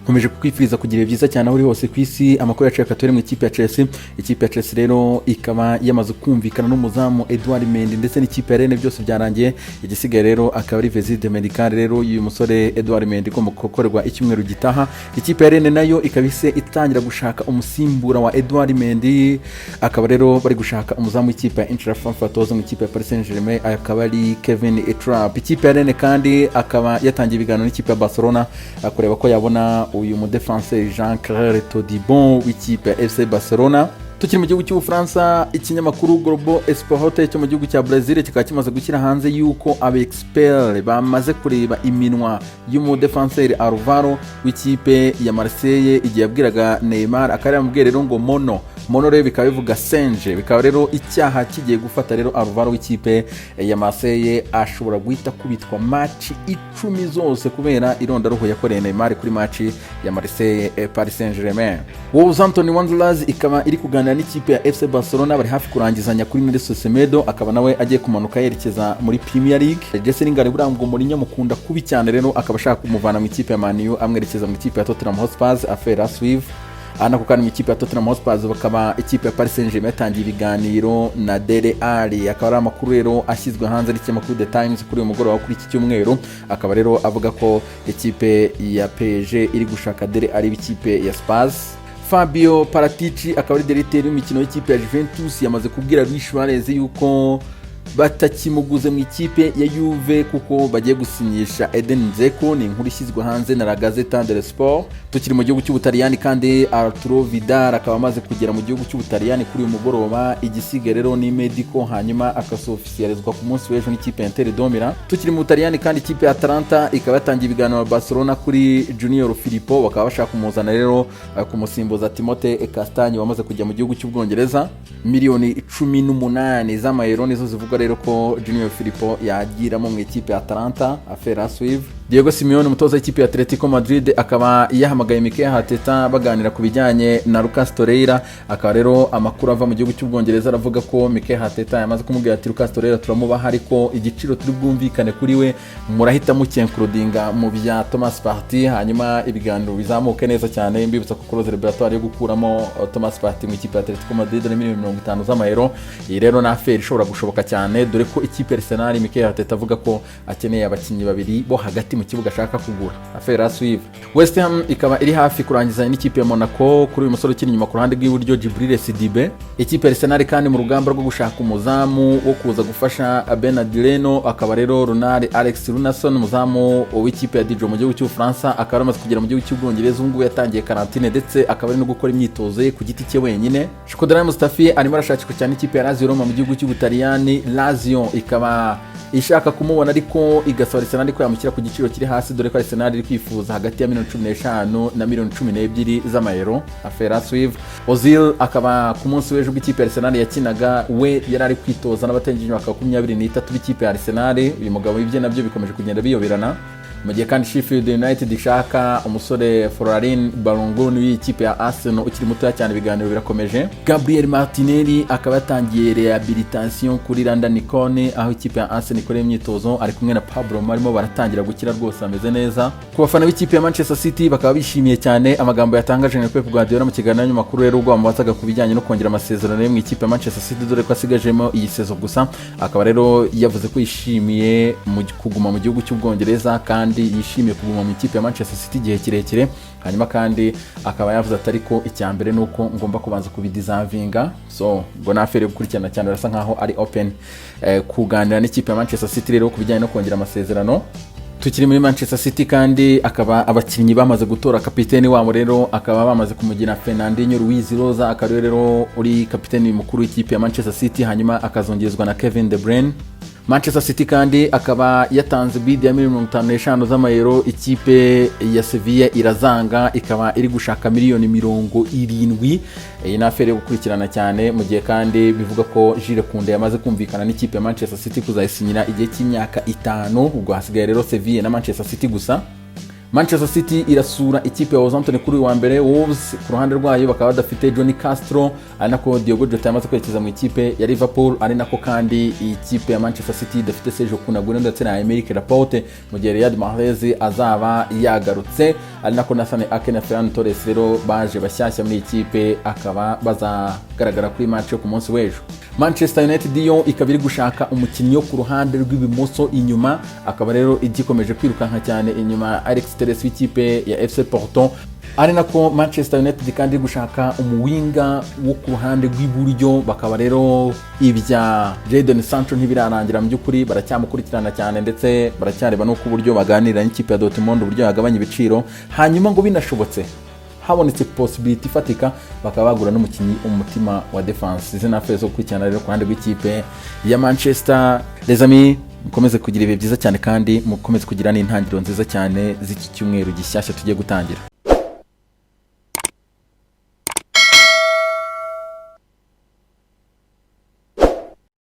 Nkomeje kukwifuriza kugira byiza cyane aho uri hose ku isi. Amakuru yacu reka mu ikipe ya Chelsea. Ikipe ya Chelsea rero ikaba yamaze kumvikana n'umuzamu Edouard Mendy ndetse n'ikipe ya Rennes, byose byarangiye. Igisigaye rero akaba ari visite médicale rero y'uyu musore Edouard Mendy igomba gukorerwa icyumweru gitaha. Ikipe ya Rennes nayo ikaba ise itangira gushaka umusimbura wa Edouard Mendy, akaba rero bari gushaka umuzamu w'ikipe ya Eintracht Frankfurt wahoze mu ikipe ya Paris Saint-Germain, akaba ari Kevin Trapp. Ikipe ya Rennes kandi akaba yatangiye ibiganiro n'ikipe ya Barcelona kureba ko yabona uyu mudefanse Jean Claire Todibo w'ikipe ya FC Barcelona. Tukiri mu gihugu cy'Ubufaransa, ikinyamakuru Globo Esporte cyo mu gihugu cya Brazil kikaba kimaze gushyira hanze yuko aba expert bamaze kureba iminwa y'umudefanseri Alvaro w'ikipe ya Marseille igihe yabwiraga Neymar, akaba yaramubwiye rero ngo "mono mono", rero bikaba bivuga singe. Bikaba rero icyaha kigiye gufata rero Alvaro w'ikipe ya Marseille, ashobora guhita akubitwa match 10 zose kubera irondaruhu yakoreye Neymar kuri match ya Marseille Paris Saint-Germain. Wolverhampton Wanderers ikaba iri kuganira n'ikipe ya FC Barcelona, bari hafi kurangizanya kuri Nelson Semedo, akaba nawe agiye kumanuka yerekeza muri Premier League. Jesse Lingard buriya ngo Mourinho mukunda kubi cyane, rero akaba ashaka kumuvana mu ikipe ya Man U amwerekeza mu ikipe ya Tottenham Hotspur, affaire à suivre. Aha nako kandi mu ikipe ya Tottenham Hotspur bakaba ikipe ya Paris Saint-Germain yatangiye ibiganiro na Dele Alli. Akaba ari amakuru rero ashyizwe hanze n'ikinyamakuru The Times kuri uyu mugoroba, kuri iki cyumweru, akaba rero avuga ko ikipe ya PSG iri gushaka Dele Alli w'ikipe ya Spurs. Fabio Paratici akaba ari directeur w'imikino y'ikipe ya Juventus, yamaze kubwira Luis Suarez yuko batakimuguze mu ikipe ya Juve kuko bagiye gusinyisha Eden Dzeko. Ni inkuru ishyizwe hanze na La Gazzetta dello Sport. Tukiri mu gihugu cy'Ubutaliyani kandi, Arturo Vidal akaba amaze kugera mu gihugu cy'Ubutaliyani kuri uyu mugoroba. Igisigaye rero ni medical, hanyuma akazofisiyalizwa ku munsi w'ejo n'ikipe ya Inter de Milan. Tukiri mu Butaliyani kandi, ikipe ya Atalanta ikaba yatangiye ibiganiro na Barcelona kuri Junior Firpo, bakaba bashaka kumuzana rero kumusimbuza Timothée Castagne wamaze kujya mu gihugu cy'Ubwongereza. Miliyoni 18 z'amayero nizo zivuga rero ko Junior Firpo yagiramo mu ikipe ya Atalanta, affaire à suivre. Diego Simeone, umutoza w'ikipe ya Atletico Madrid, akaba yahamagaye Mikel Arteta baganira ku bijyanye na Lucas Torreira. Akaba rero amakuru ava mu gihugu cy'Ubwongereza aravuga ko Mikel Arteta yamaze kumubwira ati: "Lucas Torreira turamubaha, ariko igiciro turi bwumvikane kuri we murahita mucyincludinga mu bya Thomas Partey, hanyuma ibiganiro bizamuke neza cyane." Mbibutsa ko clause libératoire yo gukuramo Thomas Partey mu ikipe ya Atletico Madrid ni miliyoni 50 z'amayero. Iyi rero ni affaire ishobora gushoboka cyane, dore ko ikipe Arsenal, Mikel Arteta avuga ko akeneye abakinnyi babiri bo hagati mu kibuga ashaka kugura, affaire à suivre. West Ham ikaba iri hafi kurangizanya n'ikipe ya Monaco kuri uyu musore ukiri inyuma ku ruhande rw'iburyo, Djibril Sidibe. Ikipe ya Arsenal kandi mu rugamba rwo gushaka umuzamu wo kuza gufasha Bernard Leno, akaba rero Runar Alex Runarsson, umuzamu w'ikipe ya Dijon mu gihugu cy'Ubufaransa, akaba yaramaze kugera mu gihugu cy'Ubwongereza. Ubu ngubu yatangiye karantine ndetse akaba ari no gukora imyitozo ye ku giti cye wenyine. Shkodran Mustafi arimo arashakishwa cyane ikipe ya Lazio Roma mu gihugu cy'Ubutaliyani. Lazio ikaba ishaka kumubona, ariko igasaba Arsenal ko yamushyira ku giciro kiri hasi, dore ko Arsenal iri kwifuza hagati ya miliyoni 15 na miliyoni 12 z'amayero, affaire à suivre. Ozil akaba ku munsi w'ejo ubwo ikipe ya Arsenal yakinaga, we yari ari kwitoza n'abatengeje imyaka 23 b'ikipe ya Arsenal. Uyu mugabo ibye nabyo bikomeje kugenda biyoberana. Mu gihe kandi Sheffield United ishaka umusore Folarin Balogun w'ikipe ya Arsenal ukiri mutoya cyane, ibiganiro birakomeje. Gabriel Martinelli akaba yatangiye rehabilitation kuri London Colney, aho ikipe ya Arsenal ikorera imyitozo, ari kumwe na Pablo, barimo baratangira gukira rwose, ameze neza. Ku bafana b'ikipe ya Manchester City bakaba bishimiye cyane amagambo yatangaje na Pep Guardiola mu kiganiro n'amakuru rero ubwo bamubazaga ku bijyanye no kongera amasezerano ye mu ikipe ya Manchester City, dore ko asigajemo iyi saison gusa. Akaba rero yavuze ko yishimiye kuguma mu gihugu cy'Ubwongereza kandi yishimiye kuguma mu ikipe ya Manchester City igihe kirekire. Hanyuma kandi akaba yavuze ati: "Ariko icya mbere ni uko ngomba kubanza kubideservinga." So ngo ni affaire yo gukurikirana cyane, birasa nkaho ari open kuganira n'ikipe ya Manchester City rero ku bijyanye no kongera amasezerano. Tukiri muri Manchester City kandi, akaba abakinnyi bamaze gutora kapiteni wabo rero, akaba bamaze kumugira Fernandinho Luiz Rosa, akaba ariwe rero uri kapiteni mukuru w'ikipe ya Manchester City, hanyuma akazongerezwa na Kevin De Bruyne. Manchester City kandi akaba yatanze bid ya miliyoni 55 z'amayero, ikipe ya Sevilla irazanga, ikaba iri gushaka miliyoni 70. Iyi ni affaire yo gukurikirana cyane. Mu gihe kandi bivuga ko Jules Kounde yamaze kumvikana n'ikipe ya Manchester City kuzayisinyira igihe cy'imyaka 5. Ubwo hasigaye rero Sevilla na Manchester City gusa. Manchester City irasura ikipe ya Wolverhampton kuri uyu wa mbere. Wolves ku ruhande rwayo bakaba badafite Johnny Castro, ari nako Diogo Jota yamaze kwerekeza mu ikipe ya Liverpool, ari nako kandi ikipe ya Manchester City idafite Sergio Kun Aguero ndetse na Aymeric Laporte, mu gihe Riyad Mahrez azaba yagarutse. Ari nako Nathan Ake na Ferran Torres rero baje bashyashya muri iyi kipe, akaba bazagaragara kuri match yo ku munsi w'ejo. Manchester United yo ikaba iri gushaka umukinnyi wo ku ruhande rw'ibumoso inyuma, akaba rero igikomeje kwirukanka cyane inyuma Alex Telles w'ikipe ya FC Porto. Ari nako Manchester United kandi iri gushaka umuwinger wo ku ruhande rw'iburyo, bakaba rero ibya Jadon Sancho ntibirarangira. Mu by'ukuri baracyamukurikirana cyane, ndetse baracyareba n'uko uburyo baganira n'ikipe ya Dortmund uburyo yagabanya ibiciro, hanyuma ngo binashobotse habonetse possibility ifatika bakaba bagura n'umukinnyi umutima wa defense. Izi ni affaires zo gukurikirana rero ku ruhande rw'ikipe ya Manchester. Les amis, mukomeze kugira ibihe byiza cyane, kandi mukomeze kugira n'intangiriro nziza cyane z'iki cyumweru gishyashya tugiye gutangira.